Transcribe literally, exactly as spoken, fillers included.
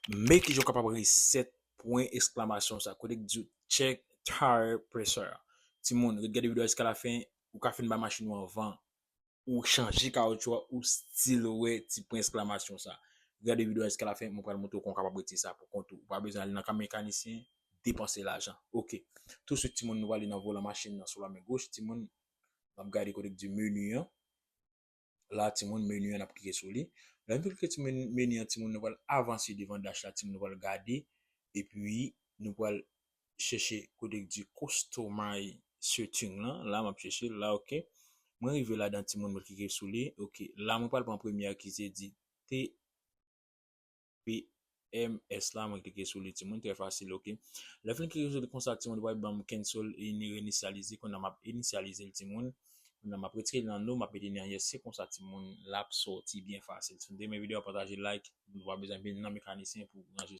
Men kijan w kapab reset pwen eksklamasyon sa. Kote k di w check tire pressure. Timoun, ret gade videyo a jiska lafen, ou ka fin bay machin ou anvan ou chanje kawotchou a, ou still wè ti pwen eksklamasyon sa. Gade videyo a jiska lafen, mwen pral montre w kòman w kapab retire sa pou kont ou. Ou pa bezwen ale nan ka mekanisyen, depanse lajan. Ok. Touswit, timoun, nou prale nan volan machin nan sou la men goch. Timoun, n ap gade kote k di meni an. La, timoun, meni an, n ap klike sou li. Lè nou klike sou meni, meni an, timoun, nou pral avanse devan dash la, timoun, nou pral gade. Epi, nou pral chèche kote k di customize setting lan. La, m ap chèche l la, ok. Mwen rive ladan, timoun, mwen klike sou li. Ok. La, mwen pral pran premye a ki se di T P M S la, mwen klike sou li, timoun, trè fasil, ok. Lè fin klike sou li konsa, timoun, li pral ban m cancel e ni reinisyalize. Kounye a m ap inisyalize l, timoun. Kounye a m ap retire l nan no, m ap mete li nan yes. Se konsa, timoun, l ap sòti byen fasil. Si nou te renmen videyo a, pataje, like. Nou pa bezwen vin nan mekanisyen pou ranje.